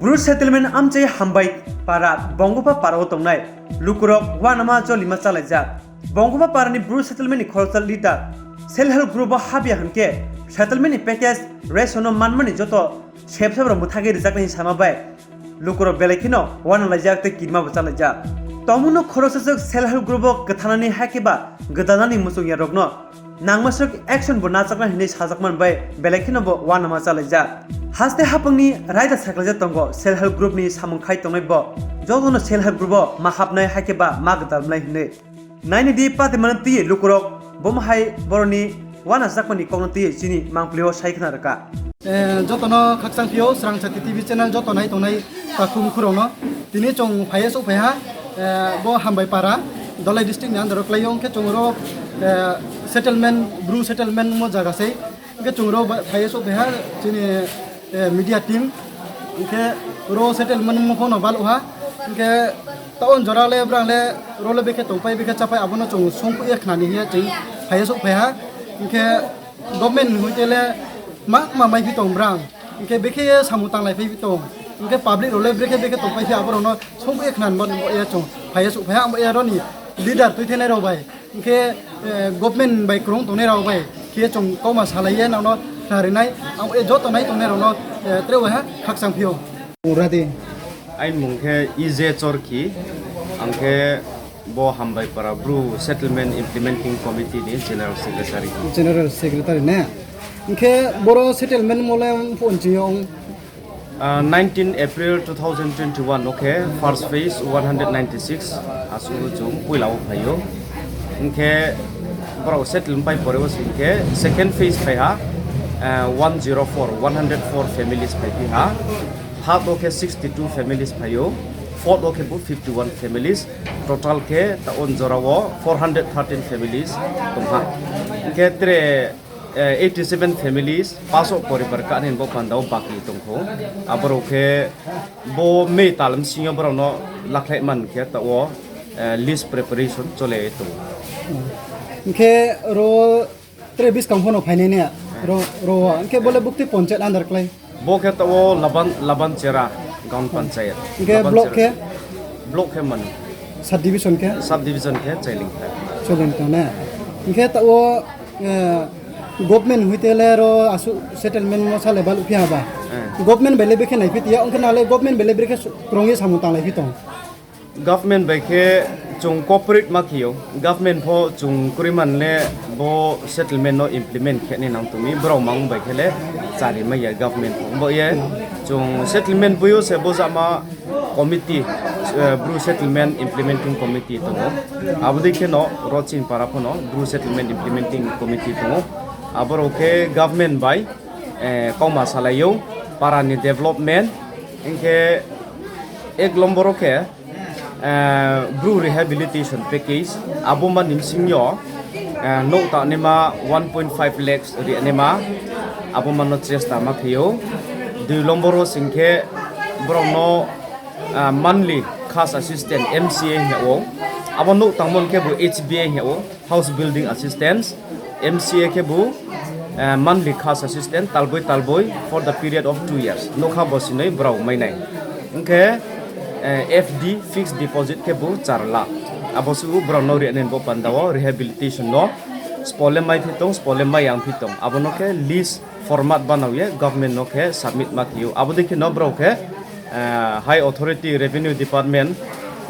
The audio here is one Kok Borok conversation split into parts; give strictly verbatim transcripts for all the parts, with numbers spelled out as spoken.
Bru settlement amchai hambai para Bongopha para o tongnai lukurok uanama jolima chalaijak. Bongopha para ni Bru settlement ni khoroksa leader self help group o habya hwnkhe settlement ni package ration o manmani joto sep sep rok mwthagwi rwjaknai sama bai lukurok belai kheno uanalaijak tei kirima bo chalaijak. Tongmungno khoroksa swk self help group o kwthanani hakhe ba gwdalnani muchungyarokno nangmaswk action bo nachaknai hinwi sajakmani bai belai kheno bo uanama chalaijak. Haste haphangni raida saklaijak tongo self help group ni samung khai tongnai bo jotono self help group o ma hapnai hakhe ba ma gwdalnai hinwi. Naini di patimano twi lukurok bomo hai boroni uanajakmani kokno twi chini mangpili o sai khna rwkha. Eh, jotono khakchang phio, Srang Chati T V channel joto nai tongnai takhuk bukhurokno. Tini chwng phaiya sok phaiha, eh, bo Hambai para, Dhalai district ni under o kwlaio, hwnkhe chwng oro, eh, settlement, Bru settlement mo jaga sei. Hwnkhe chwng oro ba-, phaiya sok phaiha chini, eh, media team. Hwnkhe oro settlement mo phano bal uha. Hwnkhe taun jora le brang le role bekhe tongpai bekhe chapai abono chwng songkhuye khnani hiya chwng phaiya sok phaiha. Hwnkhe government ni hoite le ma, ma mai phi tong brang. Hwnkhe bekhe ye samung tanglai phai phi tong. Hwnkhe public rok le bekhe bekhe tong pai phi aborok no songkhuye khna bo ya chwng phaiya sok phaiha amo ya roni leader twi thenai rok bai. Hwnkhe, eh, government bai kwrwng tongnai rok bai khe chwng kokma salai ye nono khna rinai. Amo ya joto nai tongnai rok no, eh, tre waiha khakchang phio. Muradi. Aini mung khe E J Chorkhi, ang khe bo Hambaipara Bru Settlement Implementing Committee ni General Secretary. General Secretary ne? Hwnkhe boro settlement mole phone chiyong? Ah, nineteen April two thousand twenty-one o khe first phase one hundred ninety-six aswk chwng puila o phaio. Hwnkhe borok settlement pai pore o sing khe second phase phai ha, ah, one zero four, one hundred four families phai phi ha. Third o khe sixty-two families phaio, fourth o khe bo fifty-one families, total khe ta on jora o four hundred thirteen families tongha. Hwnkhe tre, eh, eighty-seven families, paso poribar kani bo panda o baki tongkho. Aborok khe bo May tal bsing o borok no lakhlai man khe ta o, eh, list preparation chole tongo. Hwnkhe ro Tre buskang phano phainai ne? Ro, ro, hwnkhe bole bukti ponchayat under klai? Bo khe ta o Laban, Laban Chera, Gaon Panchayat. Hwnkhe Laban block Chera. Khe? Block khe mani. Sub division khe? Sub division khe Chailengta. Chailengta ne? Hwnkhe ta o, eh, government hoite le ro asu settlement mo sale bal uphi haba. Eh. Government bele bekhe nai phi tiya, hwnkhe nale government bele bekhe su-, krongye samung tanglai phi tong. Government bai khe chwng cooperate ma khio, government pho chwng kwrwi man le bo settlement no implement khe ni nang tongni, borok mang bai khe le chari maya government pho. Bo ye chwng settlement buyo se bo jama committee, eh, Bru Settlement Implementing Committee tongo. Abo dei khe no Rochin para pho no Bru Settlement Implementing Committee tongo. Aborok khe government bai, eh, kokma salaio, para ni development, hwnkhe ek lombor o khe, eh, Bru Rehabilitation Package, abo mani bsingyo, eh, nok tanima one point five lakhs rinima, abo mano chesta ma khio. Dui lombor o singkhe borokno, ah, monthly khas assistant M C A hingya o, abo nok tangmon khe bo H B A hingya o. House Building Assistance, M C A khe bo, eh, monthly khas assistant talboi talboi for the period of two years. Nokha bo sinoi borok mainai. Hwnkhe, eh, F D, fixed deposit khe bo char lakh. Abo se borok no rinai bo panda o rehabilitation no spole mai phi tong, spole mai yang phi tong. Abono khe list format banao ye government no khe submit ma khio. Abo dei khe no borok khe, eh, High Authority Revenue Department,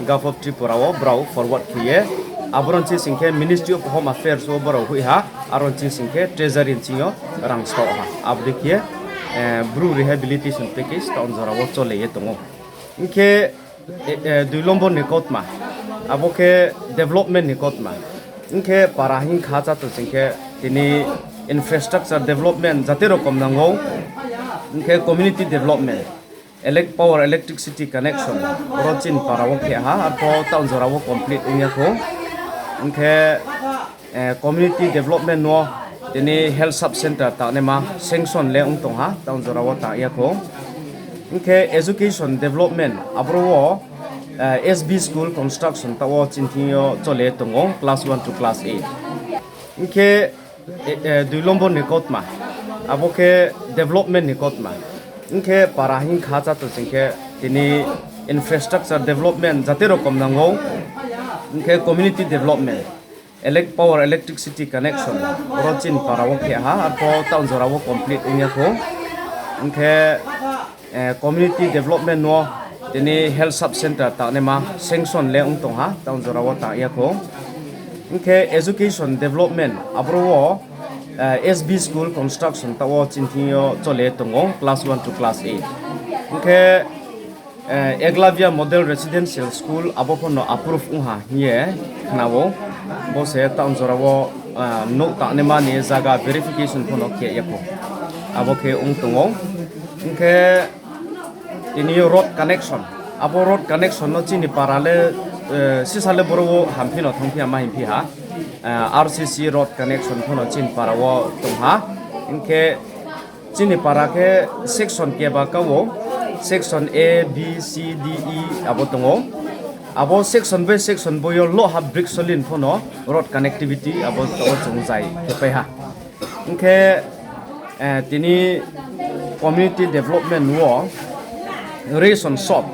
Gov of Tripura o borok forward khe ye. Aboron chi sing khe Ministry of Home Affairs o borok hui ha, aron chi sing khe Treasury ni chingo rang sok ha. Abo dei khe, eh, Bru Rehabilitation Package ta on jora o chole ye tongo. Hwnkhe, eh, eh, dui lombor ni kotma, abo khe development ni kotma. Hwnkhe para hing kha chato sing khe tini infrastructure development jate rokom nango, hwnkhe community development, elec-, power electricity connection, oro chin para o khe ha, arpho town jora o complete wngya kho. Hwnkhe, eh, community development no tini health sub center ta nema sanction le wng tong ha, town jora o ta ya kho. Hwnkhe education development abro o, eh, S B school construction ta o chin thing yo chole tongo class one to class eight. Hwnkhe, eh, eh, dui lombor ni kotma, abo khe development ni kotma. Hwnkhe para hing kha chato chwngkhe tini infrastructure development jate rokom nango, hwnkhe community development, elect-, power, electricity connection, oro chini para o khe ha, arpho town jora o complete wngya kho. Hwnkhe, eh, community development no tini health sub center ta naima sanction le wng tong ha, town jora o ta ya kho. Hwnkhe education development aboro o, eh, S B school construction ta o chini thing yo chole tongo class one to class eight. Hwnkhe, eh, Eklavya Model Residential School abo phano approve wngha hiye khnao. Bo se town jora o, eh, nuk ta naima ni jaga verification phano khe ya kho. Abo khe wng tongo. Hwnkhe tini road connection. Abo road connection no chini para le, eh, sisa le boro o hamphi no thang phiya ma himphi ha. Eh, R C C road connection phano chini para o tong ha. Hwnkhe chini para khe section keba ka o, section A, B, C, D, E abo tongo. Abo section by section boyo lo ha brick solin phano road connectivity abo to chwng jai khe pai ha. Hwnkhe, eh, tini community development o ration shop,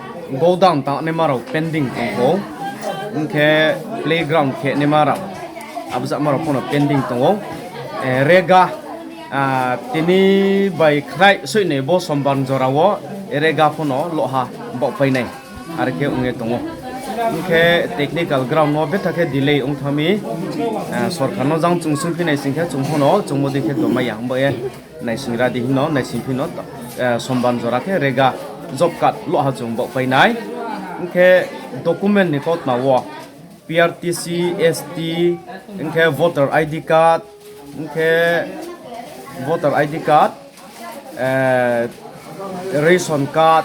godown ta naima rok pending tongkho. Hwnkhe playground khe naima rok abjak ma rok phano pending tongo. Eh, rega, ah, tini bai khrai soinai bo sombar jora o rega phano loha bok painai. Are khe wngwi tongo. Hwnkhe technical ground no betha khe delay wng thangmi, ah, sorkar no jang chwng swng phinai sing khe chwng phano chwngmo dei khe tongmaya. Hwnkhe naising ra di hino, naising phino, ah, sombar jora khe rega job card lo ha chwng bok painai. Hwnkhe document ni kotma o P R T C, S T, hwnkhe voter I D card, hwnkhe voter I D card, eh, ration card,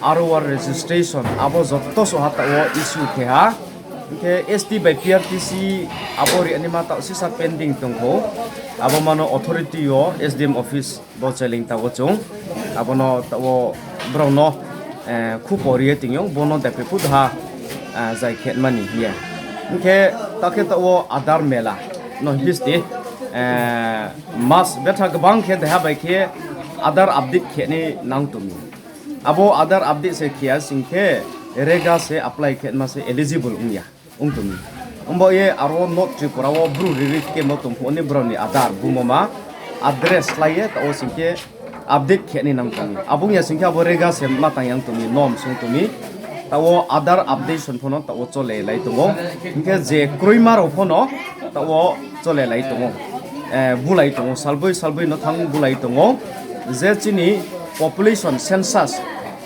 R O R registration, abo jotto soha ta o issue khe ha. Hwnkhe S T bai P R T C abo ri anima ta sisa pending tongkho. Abo mano authority o S D M office. Bo cheling tabok chwng abono tabok borokno, eh, khupo riye tongyo, bono daipui phutha, eh, jai khetmani hiya. Hwnkhe takhe tabok Aadhaar mela no histi, eh, mas betha kwbang khe deha bai khe Aadhaar update khenai nang tongwi. Abo Aadhaar update se khiya singkhe rega se apply khetma se eligible wngya. Wng tongwi. Wngbo ye aro North Tripura o bru riri khe mo tongphoni borokni Aadhaar bumoma address khlaiye ta o singkhe update khe ni nang tongwi. Abung ya singkhe abo rega se ma tang yang tongwi, nom sung tongwi. Ta o Aadhaar updation phono ta o chole lai tongo. Hingkhe je kroima rok phono ta o chole lai tongo. Eh, bulai tongo, salbui salbui no thang bulai tongo. Je chini population census,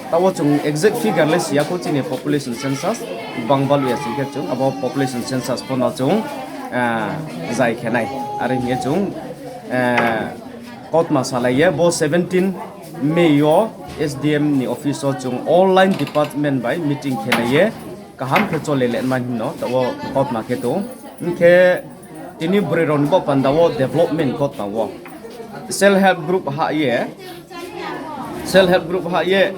tabo chwng exact figure le siya kho chini population census bang baluya singkhe chwng abo population census phono chwng, ah, jai khenai. Are hingye chwng, eh, kotma salaiye bo seventeen May o S D M ni office o chwng all line department bai meeting khenaiye kaham khe chole lenma hino tabo kotma khe to. Hingkhe tini bwrwi rokni bo panda o development kotma o self help group ha ye, self help group ha ye,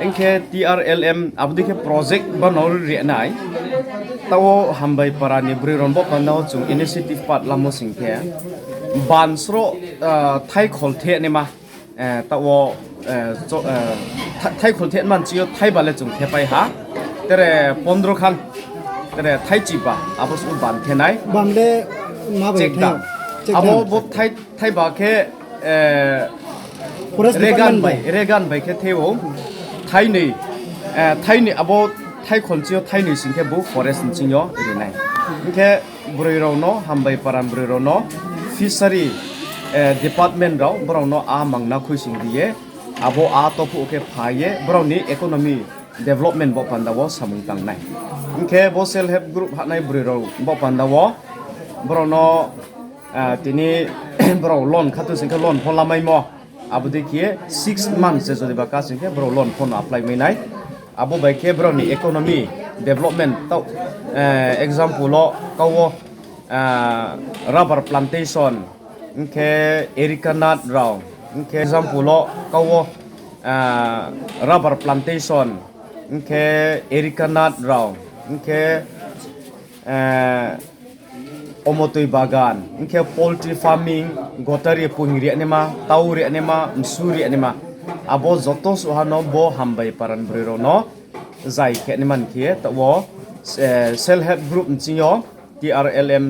hingkhe T R L M aboni khe project bano rinai. Tabo hambai para ni bwrwi rokni bo panda o chwng initiative pat lamo singkhe bansro, ah, thai khol the nima. Eh, ta o, eh, cho-, eh, tha-, thai khol the manchi o thai bale chwng the pai ha. Tere pondro khan, tere thai chi ba, abo su ban the nai. Ban le ma bai chek the? Dam. Chek abo dam. Bo thai, thai ba khe, eh, forest regan department bai, bai, regan bai khe the o. Thai ni, eh, thai ni abo thai khol chi o thai ni sing khe bo forest ni sing yo rinai. Hingkhe bwrwi rokno, hambai paran bwrwi rokno fishery, eh, department rok borokno a mangna khuising riye, abo a tophuh khe phaiye borokni economy development bo panda o samung tangnai. Hingkhe bo self help group hanai bwrwi rok bo panda o borokno, ah, tini borok loan khatu singkhe loan pho lamaimo. Abodei khe six months je jodi ba kasing khe borok loan phone apply mai nai. Abo bai khe borokni economy development tau, eh, example o kau o, ah, rubber plantation, hingkhe erica nut rok, hingkhe example o kau o, ah, rubber plantation, hingkhe erica nut rok, hingkhe, eh, omotwi bagan, hingkhe poultry farming, gotari puing riyanima, tau riyanima, msu riyanima, Abo joto suhano bo hambai paran bwrwi rokno jai khe ni man khe, tabo, eh, self help group ni singyo T R L M,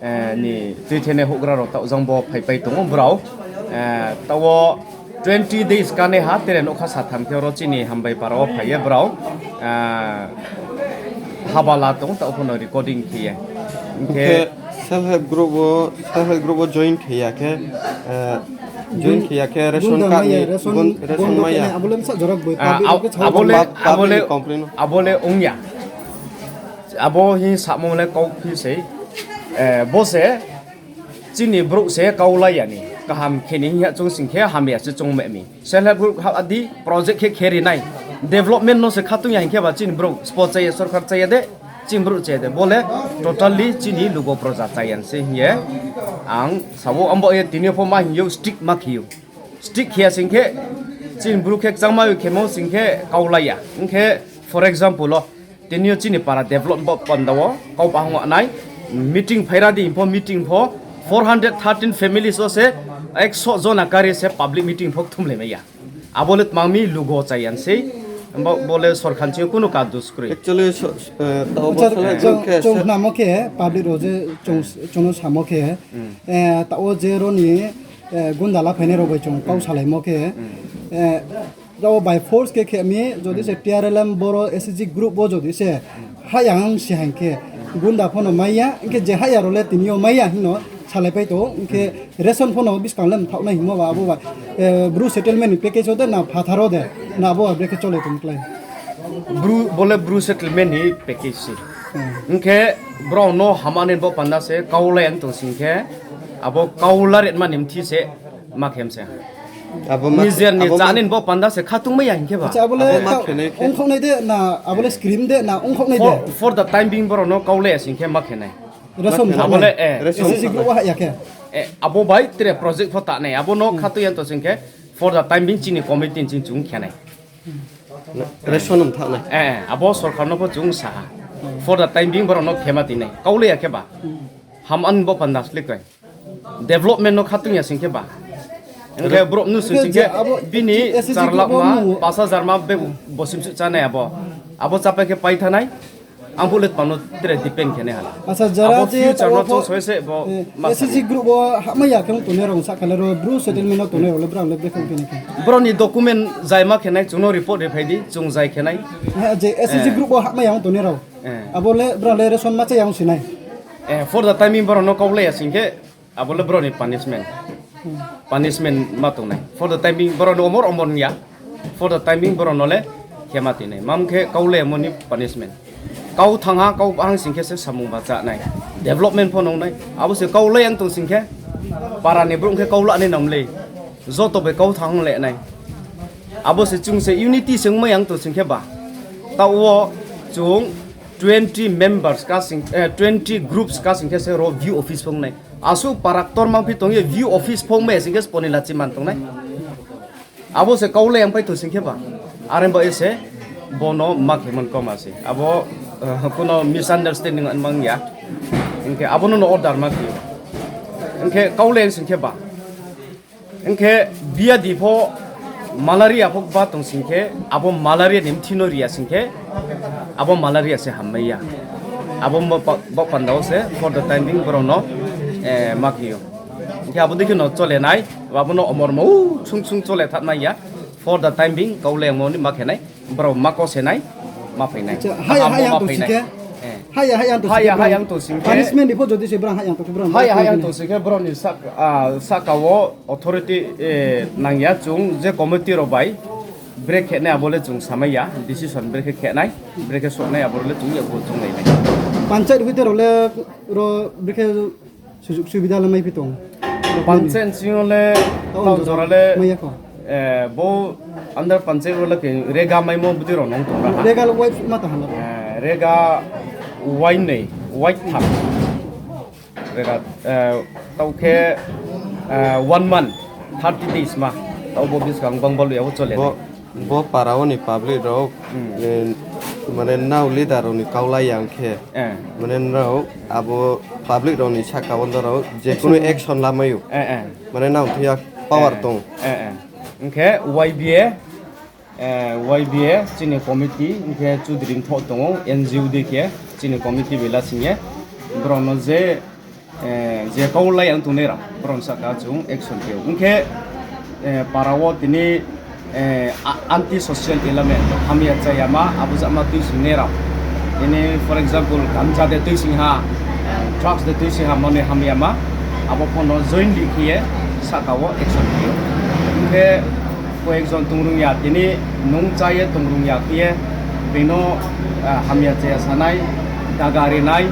eh, ni twi thene hugra rok tau jang bo phai pai tongo brao. Eh, tabo twenty days kane ha tere nokha satham khe oro chini hambai para o phai ye brao. Eh, habala tong tau phano recording khe ye. Hwnkhe Hwnkhe self help group o, self help group o join khe ya khe, eh, join khe ya khe ration card ni ration, ration maya. Abole msa jorok boi, ah, public rok khe abole, public abole, complain. Abole ongya. Abo hi samo le kok phi sei. Eh, bo se chini brouh se kau lai yani. Kaham khe ni hiya chung sing khe hamya se chung me mi. Self help group ha adi project khe kheri nai. Development no se khatung ya hinkhe ba chini brouh spot chaya, sorkar chaya de, chini brouh chaya de. Bole totally chini lugo proja chayan se hiye. Ang sabo ambo ye tini pho ma hiyo stick ma khiyo. Stick khiya sing khe chini brouh khe changma khemo sing khe kau lai ya. Hinkhe for example o Tini o chini para develop bo panda o kau bahang nai meeting phaira di info meeting pho four hundred thirteen families o se ekso jona kari se public meeting pho thum le maya. Abo le tmang mi lugo chai an sei. Bo, bo le sorkar chini kunu ka dus kwrwi. Actually, so, eh, tao bo Sir, sala chong, khe chong se- namo khe public rok je chong, chong samo khe, eh, tao je roni, eh, gunda la phainai rok bai chong kau salaimo khe, eh, Rao by force khe khe mi, jodi se T R L M boro S C G group bo jodi se hayang si hain khe gunda phono maya, hinkhe je haya role tini o maya hino salai pai to, hinkhe ration phono biskang lem thok nai himo ba abo ba, eh, Bru settlement ni package o de na phathar o de na abo ba brekhe chole tong klai. Bru, bole Bru settlement ni package si. Hmm. Hinkhe bro no hamani bo panda se kaulai ang tong sing khe abo kaula ret mani mthi se ma khem se. Abo ma, Nijer ni abo ma, chani bo panda se khatung maya hinkhe ba. Acha, abole abo ma ka-, khenai khe. Ongkhoknai de na, abole screen de na, ongkhoknai de. For, for the time being borok no kaulaya sing khe ma khenai. Resom Abole, thangmani. Eh. Resom S S C group thangmani. Wa ya khe. Eh, abo bai tre project pho ta nai. Abo no khatung yan to sing khe for the time being chini committee ching chung khenai. Resom thangmani. Eh, abo sorkar no pho chung saha. For the time being borok no khema tinai. Kaulaya khe ba. Ham an bo panda slik kai. Development no khatung ya sing khe ba. Hingkhe borok no sing khe bini char lakh ma, pas hajar ma be bosim su chanai abo. Abo chapai khe pai thanai. Ang bulet pano tre depend khe ne hala. Acha, jara abo je future no chong soi se bo S C G group o hapma ya khe tongnai rok sak khala ro Bru settlement no tongnai rok le bra le befang khe ne khe. Bro ni document jai ma khe nai chung no report re phai di chung jai khe nai. Ha, je S C G group o hapma ya tongnai rok. Eh. Abo le bra le ration ma cha yang sinai. Eh, for the timing borok no kok le ya sing khe. Abo le borokni punishment. Punishment ma tongnai. For the time being borokni omor omor niya. For the time being borokno le khema tinai. Mam khe kau le moni punishment. Kau thangha, kau bahang sing khe se samung ba chanai. Development pho nongnai. Abo se kau le yang tong sing khe para ni borok khe kau la ni nam le. Joto bai kau thang le nai. Abo se chung se unity se wngma yang tong sing khe ba. Ta o chung twenty members ka sing, eh, twenty groups ka sing khe se ro V O office phungnai. Aswk parak tormang phi tongya V O office phung me sing khe poni lachi man tongnai. Abo se kau le yang pai to sing khe ba. Are ba ese bono ma khe man koma se. Abo, eh, kuno misunderstanding an mang ya. Hingkhe abono no order ma khe. Hingkhe kau le yang sing khe ba. Hingkhe biyadi pho malaria pho ba tong sing khe, abo malaria ni mthino riya sing khe, abo malaria se hammai ya. Abo mo pa-, bo pandao se for the time being borokno, eh, ma khiyo. Hingkhe abo dikhe no chole nai, abono omor mo sung sung chole that nai ya. For the time being kau le mo ni ma khe nai. Borok ma kok se nai, ma phai nai. Acha, haya, haya ang to sing khe. Eh. Haya, haya ang to sing khe. Haya, haya ang to sing khe. Punishment ni pho jodi se borok haya ang to khe borok. Haya, haya ang to sing khe borok ni sak, ah, saka o authority, eh, nang ya chung je committee rok bai. Break khe nai abo le chung samai ya, decision break khe khe nai, break khe sok nai abo le chung ya bo chung nai nai. Panchayat bhitor le ro break khe Sujuk subida le mai pi tong. Panchayat singo le tao jora le, eh, bo under panchayat ro le ke rega mai mo budi ro nong tong ra ha. Rega lo wai ma ta hala. Eh, rega wai nei, wai thak. Rega, eh, tao khe, eh, one month, thirty days ma. Tao bo bis kang bang balu ya bo chole. Bo, bo para o ni public rok, eh, mane nao leader rok ni kaulai yang khe. Eh. Mane nao abo public rok ni saka o norok je kunu action lamai o. Eh, eh. Mane nang thuya power tong. Eh, eh. Hwnkhe Y B A, eh, Y B A chini committee, hwnkhe Chudri Mthok tongo, N G O de khe chini committee bai lasingye. Borokno je, eh, je kau lai ang tongnai rok, borokni saka chwng action khe. Hwnkhe, eh, para o tini, eh, a-, anti social element, hamya chayama, abujama twi swngnai rok. Tini, for example, ganja de twi swngha, drugs de twi swngha, mani hamyama, abo phano jointly khiye saka o action khiyo. Hwnkhe koyekjon tongrung ya, tini nung chaye tongrung ya khiye, bino, ah, hamya chaya sanai, daga rinai,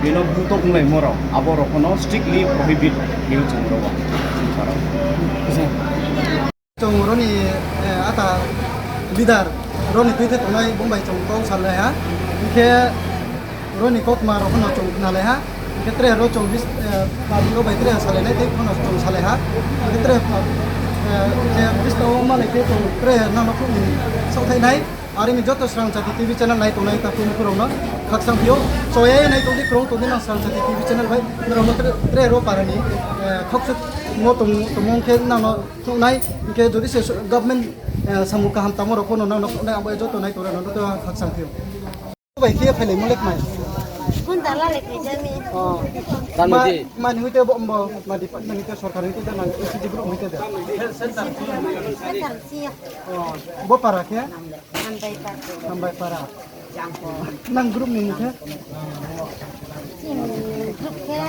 bino butok wnglaimo rok, abo rok phano strictly prohibit khiyo chwng rok o, chwng sara o. Chwng roni, eh, ata leader roni twi khe tongnai bumbai chwng kok salai ha. Hwnkhe roni kokma rok no chwng khna lai ha. Hwnkhe tre ro chwng bis, eh, public rok bai tre salai nai tei phano chwng salai ha. Hwnkhe tre, eh, je bis tong ma lai khe chwng tre nang no khuk ni sok thai nai. Ari ni joto Srang Chati T V channel nai tongnai ta phung phung rok no khakchang phio. Choya nai tong di krong tong di nang Srang Chati T V channel bai. Norok no tre, tre ro para ni, eh, khok suk mo tong, tong mong khe nang no Khuknai, hwnkhe jodi se government, eh, samung kaham tamo rok phano nang nuknai, abo joto nai tongnai rok no khakchang phio. Bai khe phailai mulek mai. Kun dala le khe jani. Oh. Tamo Ma-, di. Mani hoite bo, bo, ma department hoite, sorkar hoite da, na S C G group hoite da. Central si. Oh, bo para khe? Hambai para. Hambai para. Nang group ni mung khe? Chini group khe.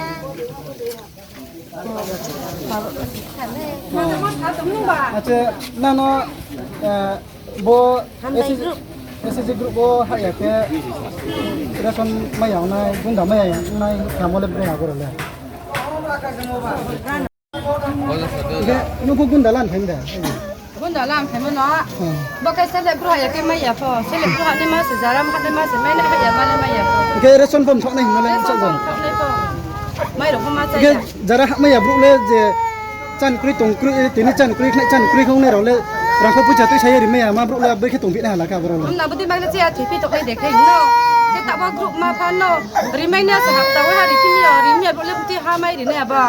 Acha, nano, eh, bo Hambai S C G, group. S C G group bo haya khe ration maya wngnai, gunda maya wngnai, kamo le bre agora le. Nokho gunda lan thang da. Gunda lam phaima no. Hmm. Bo khe selek bro ya khe mai ya pho. Selek bro hane ma se jaram hane ma se mai na ya ma le mai ya pho. Khe ration form thok nai hinna le. Ration form thok nai pho. Mai rok ma cha ya. Jara ha mai ya bro le je chan kri tong kri tini chan kri khnai chan kri khong ne ro le rang kho puja twi sai ri mai ya ma bro le bai khe tong bi na hala ka bro le. Amna budi mag le che ya thipi tok nai de khe no. Khe ta bo group ma pha no. Ri mai na se hap ta wa ha ri kini yo ri mai bro le buti ha mai ri na ya ba.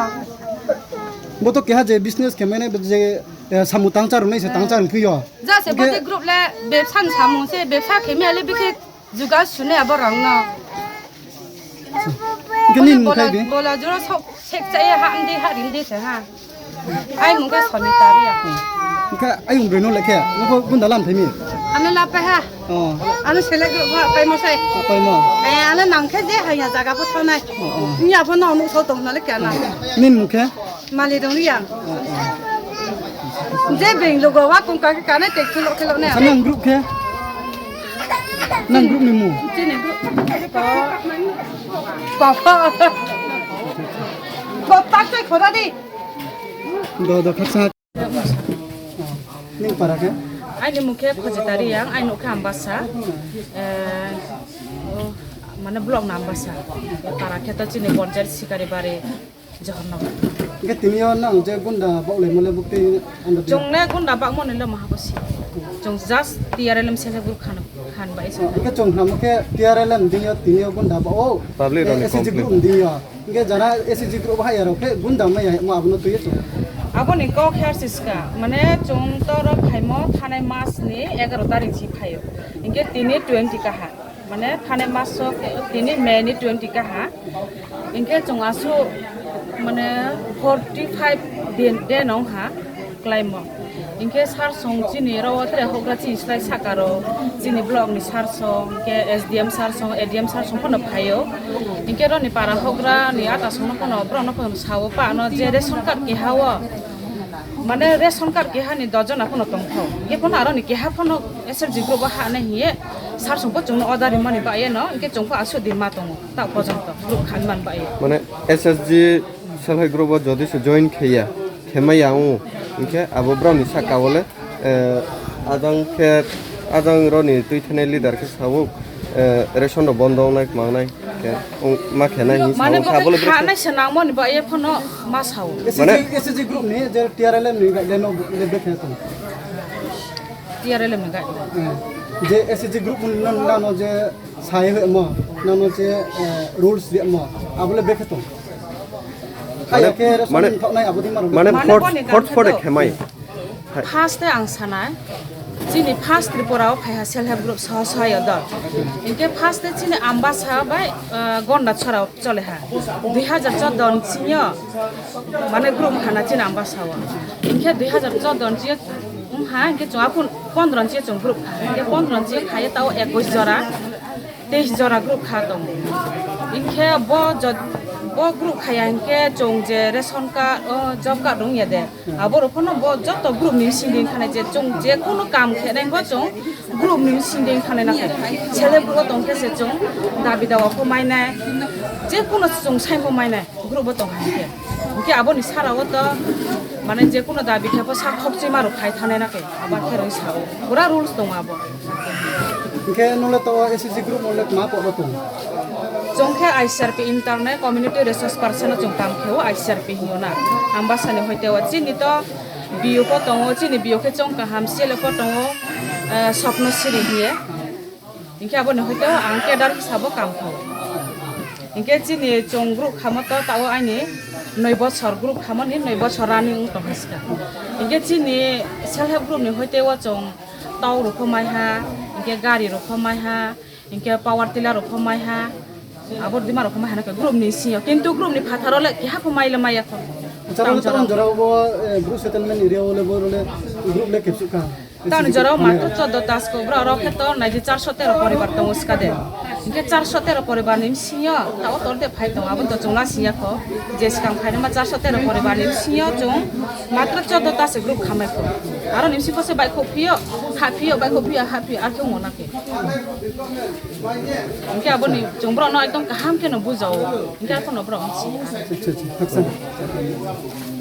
Bo to keha je business khe mene je, eh, samu tangcha rwnai se tangcha rwng phiyo. Ja se hwnkhe body group le bepsa ni samung se bepsa khe mia le bikhe juga sune abo rang no. Hwnkhe nini mung khai bi? Bola jora sok sek cha ya ha ndi ha ri ndi se ha. Ai mung khe soni tari ya. Hwnkhe ayung breno lekhe nokho gunda lan phaimi. Ano la pa ha. Oh. Ano selek group ha paimo sai. Paimo. Eh, ano nang khe je haya jaga pho thonai. Oh, oh. Nya pho no nuk so tong no le kya na. Nini mung khe? Mali dong ya. Oh, oh. Je beng logo wa kung ka ka ne tek khelo khelo ne. Nang group khe? Nang group ni mung? Chini group. Papa. Papa te khora di. Do do khaksa. Ning para khe? Aini mung khe Khojitari yang, aini nuk khe Ambasa. Eh, oh, mane block na Ambasa. Para khe to chini Bonjer Sikari Bari, Johornagar. Hwnkhe tini o nang je gunda baklai mole bukti ando. Chwng ne gunda bakmani le maha bosi. Chwng just T R L M se group khan, khan bai se. Hwnkhe chwng khnamo khe T R L M ding yo tini o gunda ba o. Public rokni S C G complaint. Group ding yo. Hingke jara S C G group hai rok khe gunda mai ya mo abono twi chung. Aboni kok khe siska, mane chwng toro phaimo thanai mas ni egaroh tarik si phaio. Hingke tini twenty kaha, mane thanai mas o tini May ni twenty kaha. Hingke chwng aswk mane forty five din, day nong ha. Klaimo. Hinkhe sir song chini oro o tere hokra chini slai saka rok, chini block ni sir song, hinkhe S D M sir song, A D M sir song phano phaio. Hinkhe roni para hokra ni ata song no phano borok no phano sao pa ano je ration card keha o, mane ration card keha ni dos jona phano tongthok. Hinkhe phano aro ni keha phano S F G group o ha nai hiye sir song bo chwng no order rimani ba ye no, hinkhe chwng pho aswk di ma tongo. Tak pojonto group khan man bai. Mane S S G self help group o jodi se join kheya, khemaya wngo, hinkhe abo brao ni saka o le, eh, ajang khe, ajang roni twi thanai leader khe sao, eh, ration rok bondo wngnai, mangnai, khe, wng, ma khenai hinwi sao, mane bo khe abo le kha nai se nangmani ba ye phano ma sao. Mane S C G, S C G group ni je T R L M ni guideline no le bekhe tong. T R L M ni guideline. Eh, je S C G group no nano je Sai hwimo, nangno je, eh, rules rimo, abole bekhe tong. Mane, kaya khe mane, resong thoknai abodi maro mane bekhe. Mane force, boni force gangsa for de to. Khemai. First te ang sanai, chini first Tripura o phaiha self help group soho sohayo dol. Hinkhe first te chini Ambasa bai, ah, Gonda chora chole ha. Dui hajar chordo ni singyo mane group khana chini Ambasa o. Hinkhe dui hajar chordo ni singyo wngha, hinkhe chwng aphun pondro ni singyo chwng group kha. Hinkhe pondro ni singyo khaiyo tao ekush jora. Teis jora group kha tongo. Hinkhe bo jot-, bo group khaya hinkhe chwng je ration card, o job card wngya de. Aborok phano bo joto group ni sinding khanai je chwng je kono kam khenai bo chwng group ni sinding khanai na khe. Self group o tongkhe se chwng dabi dawa pho mainai. Je kono chwng sai pho mainai. Group bo tong hai khe. Hinkhe aboni sara o to mane je kono dabi khe pho sak khokchima rok khai thanai na khe. Abo khe roi sa o. Pura rules tongo abo. Hinkhe nole to S H G group nole ma po tong. Chong khe I C R P intern community resource person chong kam khe o I C R P hiyo na. Ambasa ni hoite o chini to B O po tongo, chini B O khe chong kaham, C L F po tongo, eh, Swapna Siri hiye. Hinkhe aboni hoite ang cadre hisabo kam kho. Hinkhe chini chwng group khamo to tao aini noi bochor group khamoni noi bochor running wng tongkha sika. Hinkhe chini self help group ni hoite o chwng tau rok pho maiha, hinkhe gari rok pho maiha, hinkhe power tiller rok pho maiha, abo dima rok pho maiha nokhe group ni sio. Kintu group ni phatharo le keha pho maile maya kho. Jora le tamo jora bo, eh, group settlement area o le bo le group le kepsuk kha. Tani jora o matro choddo ta sko, bro, oro khe to nai di charso tero poribar tongo ska de. Hinkhe charso tero poribar ni bisingo tao tor de phai tongo, abo to chwngla siya kho. Je skang phai ma charso tero poribar ni bisingo chwng matro choddo ta se group khamai kho. Aro ni bisingo se bai kho phiyo, ha phiyo, bai kho phiyo, ha phiyo, ar khe wngna khe. Hinkhe abo ni chwng bro no ekdom kaham khe no bujao. Hinkhe ar kho no bro wngsi. Acha, acha, acha.